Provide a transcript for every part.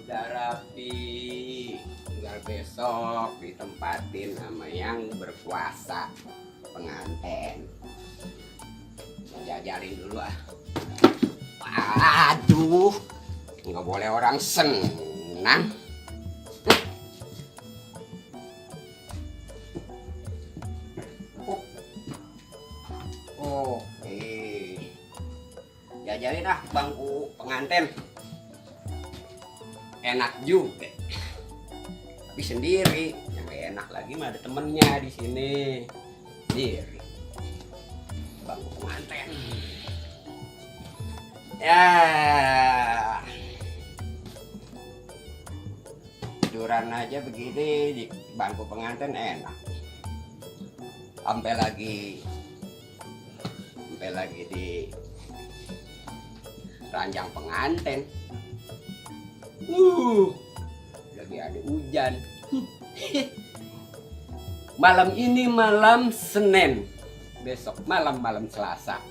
Udah rapi, tinggal besok ditempatin sama yang berkuasa, pengantin. Jajalin dulu ah. Aduh, nggak boleh orang senang. Oke, jajalin ah bangku pengantin. Enak juga, tapi sendiri. Yang gak enak lagi mah ada temennya di sini. Sendiri, bangku pengantin. Ya, tiduran aja begini di bangku pengantin enak. Sampai lagi di ranjang pengantin. Lagi ada hujan. Malam ini malam Senin, besok malam Selasa.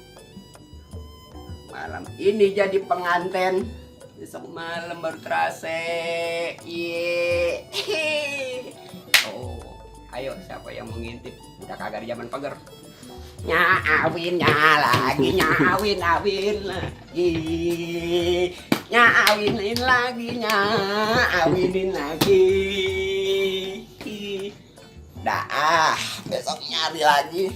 Malam ini jadi pengantin, besok malam baru terasa. Oh, ayo siapa yang mau ngintip? Udah kagak di zaman pagar. Nyawin lagi, nyawin lagi, nyawinin lagi. Dah, besok nyari lagi.